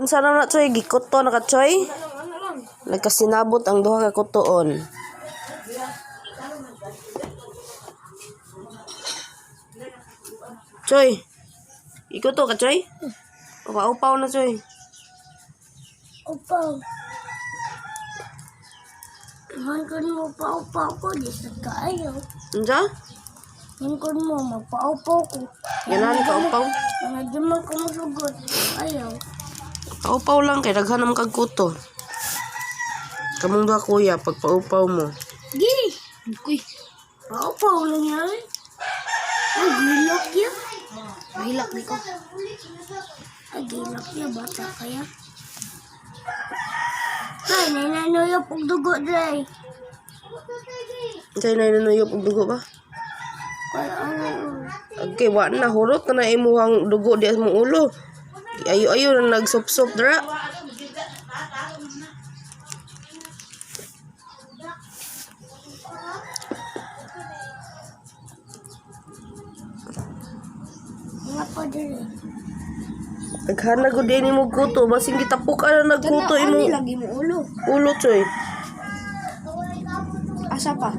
Unsa na na, Choy? Gikuto na ka, Choy? Nagkasinabot ang duha ka kutoon. Choy. Ikuto ka, Choy? Upa-upaw na, Choy. Upaw. Hangkon mo paupaw ko, di sa kaayo. Unsa? Hangkon mo mapaupaw ko. Ganahan ka upaw? Mga di man ko masugot. Ayaw. Paupaw lang kay daghan naman kag kuto. Kamong duha, kuya, pag paupaw mo. Gi! Uy. Paupaw lang yan. Ay, gilak yan. Gilak ni ko. Ay, gilak niya. Bata kaya. Ay, nananuyop og dugo, dray. Unsay na nanuyop og dugo ba? Kaya ano, Okay, wa na hurot na na imuhang dugo di sa mong ulo. Ayo-ayo na nagsop-sop dra. Nga pa diri. Daghan na gud ni mo kuto, basing gitapok ka na nagkuto imo lagi mo ulo. Ulo, Choy. Asa pa?